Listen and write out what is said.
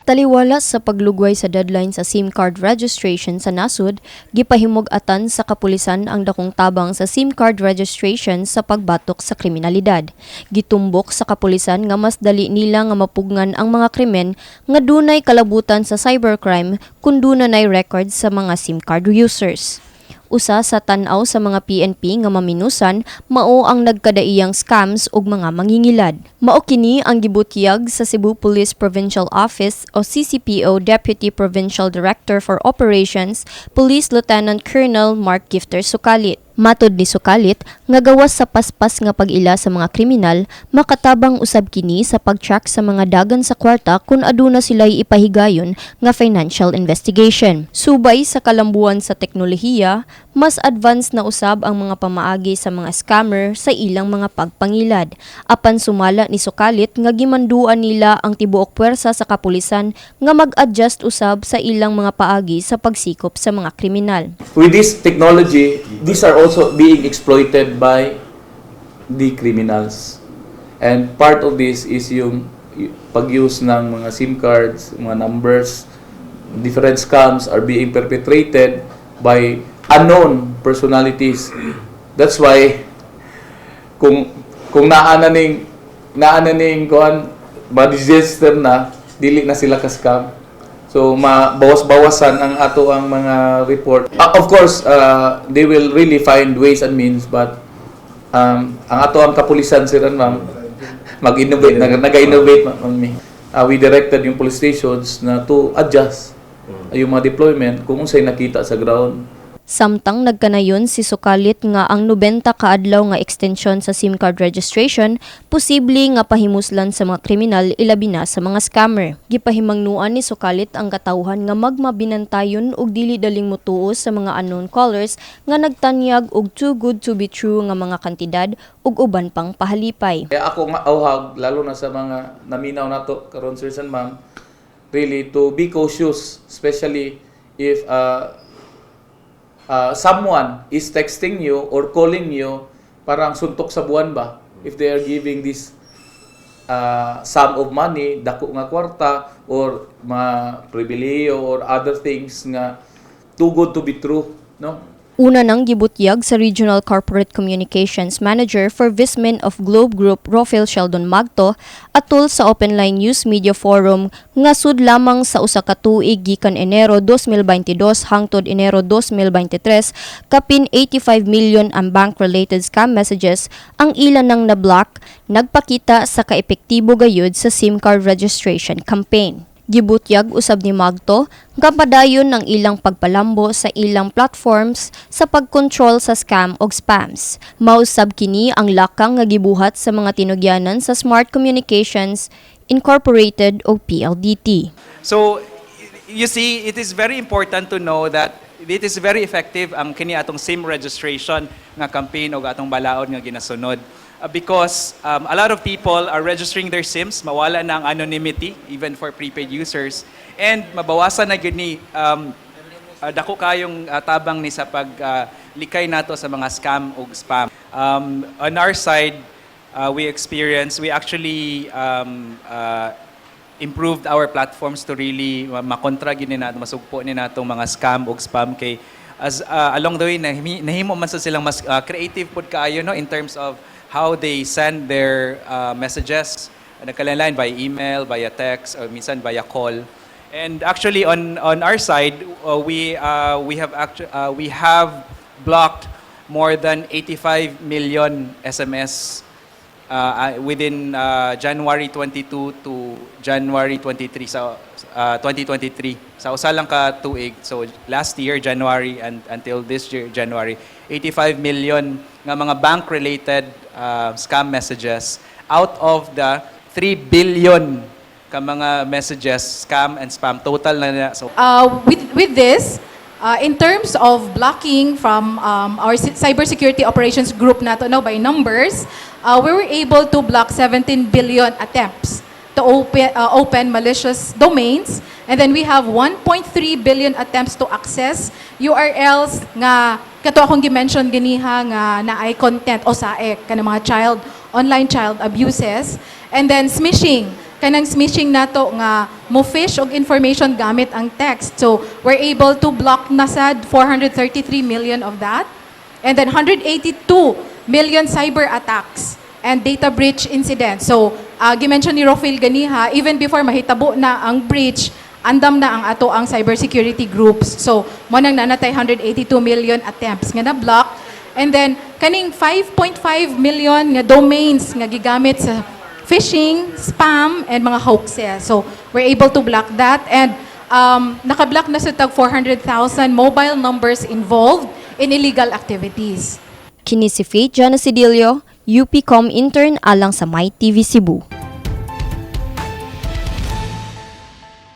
Taliwala sa paglugway sa deadline sa SIM card registration sa nasod, gipahimug-atan sa kapulisan ang dakong tabang sa SIM card registration sa pagbatok sa kriminalidad. Gitumbok sa kapulisan nga mas dali nila nga mapugngan ang mga krimen nga dunay kalabutan sa cybercrime kung duna nay records sa mga SIM card users. Usa sa tan-aw sa mga PNP nga maminusan mao ang nagkadaiyang scams ug mga mangingilad. Mao kini ang gibutyag sa Cebu Police Provincial Office o CCPO Deputy Provincial Director for Operations, Police Lieutenant Colonel Mark Gifter Sukalit. Matod ni Sukalit, nga gawas sa paspas nga pag-ila sa mga kriminal, makatabang usab kini sa pag-track sa mga dagan sa kwarta kung aduna sila'y ipahigayon nga financial investigation. Subay sa kalambuan sa teknolohiya, mas advanced na usab ang mga pamaagi sa mga scammer sa ilang mga pagpangilad. Apan sumala ni Sukalit nga gimanduan nila ang tibuok puwersa sa kapulisan nga mag-adjust usab sa ilang mga paagi sa pagsikop sa mga kriminal. With this technology, these are also being exploited by the criminals. And part of this is yung pag-use ng mga SIM cards, mga numbers, different scams are being perpetrated by unknown personalities. That's why kung naa na ning kuan, ma-register na, dili na sila ka-scam. So mabawas-bawasan ang ato ang mga report. Of course, they will really find ways and means, but ang ato ang kapulisan, sir and ma'am, mag-innovate, nag-innovate man mi. We directed yung police stations na to adjust yung mga deployment kung unsay nakita sa ground. Samtang nagkanayon si Sukalit nga ang 90 kaadlaw nga extension sa SIM card registration posible nga pahimuslan sa mga kriminal, ilabi na sa mga scammer. Gipahimangnuan ni Sukalit ang katawhan nga magmabinantayon og dili daling mutuo sa mga unknown callers nga nagtanyag og too good to be true nga mga kantidad ug uban pang pahalipay. Kaya ako nga auhag, lalo na sa mga naminaw nato karon, sirs and ma'am, really to be cautious, especially if someone is texting you or calling you, parang suntok sa buwan ba, if they are giving this sum of money, dako nga kwarta, or mga pribilehiyo or other things nga too good to be true, no? Una nang gibutyag sa Regional Corporate Communications Manager for Vismin of Globe Group, Rofel Sheldon Magto, atol sa Open Line News Media Forum nga sud lamang sa usa ka tuig gikan Enero 2022 hangtod Enero 2023, kapin 85 million ang bank-related scam messages ang ilan nang na-block, nagpakita sa kaepektibo gayud sa SIM card registration campaign. Gibutyag usab ni Magto nga padayon ang ilang pagpalambo sa ilang platforms sa pagkontrol sa scam og spams. Mausab kini ang lakang nga gibuhat sa mga tinugyanan sa Smart Communications Incorporated o PLDT. So, you see, it is very important to know that it is very effective ang kini atong SIM registration nga campaign o atong balaod nga ginasunod. Because a lot of people are registering their SIMs, mawala na ang anonymity even for prepaid users, and mabawasan na gyud ni dako kayong tabang ni sa pag likay nato sa mga scam ug spam. On our side, we actually improved our platforms to really makontra gid ni nato, masugpo ni natong mga scam ug spam kay as along the way nahimo man sa silang mas creative pud kaayo, no, in terms of how they send their messages, nagkalain by email, via text, or minsan via call. And actually on our side, we have blocked more than 85 million SMS within January 22 to January 23 sa 2023, sa usa lang ka tuig. So last year January and until this year January, 85 million nga mga bank related scam messages out of the 3 billion ka mga messages, scam and spam total na na. So With this, in terms of blocking from our cybersecurity operations group nato, no, by numbers, we were able to block 17 billion attempts to open malicious domains. And then we have 1.3 billion attempts to access URLs nga kato akong gi-mention ganiha nga naay content o saek kana mga child online child abuses, and then smishing. Kanang smishing nato nga mo fish og information gamit ang text. So we're able to block na sad 433 million of that. And then 182 million cyber attacks and data breach incidents. So, gimension ni Rofil ganiha, even before mahitabo na ang breach, andam na ang ato ang cybersecurity groups. So, mao nang naa natay 182 million attempts nga na-block. And then, kaning 5.5 million nga domains nga gigamit sa phishing, spam, and mga hoaxes. So, we're able to block that. And naka-block na sa tag 400,000 mobile numbers involved in illegal activities. Kini si Faith Jana Cedillo, UPCom intern alang sa My TV Cebu.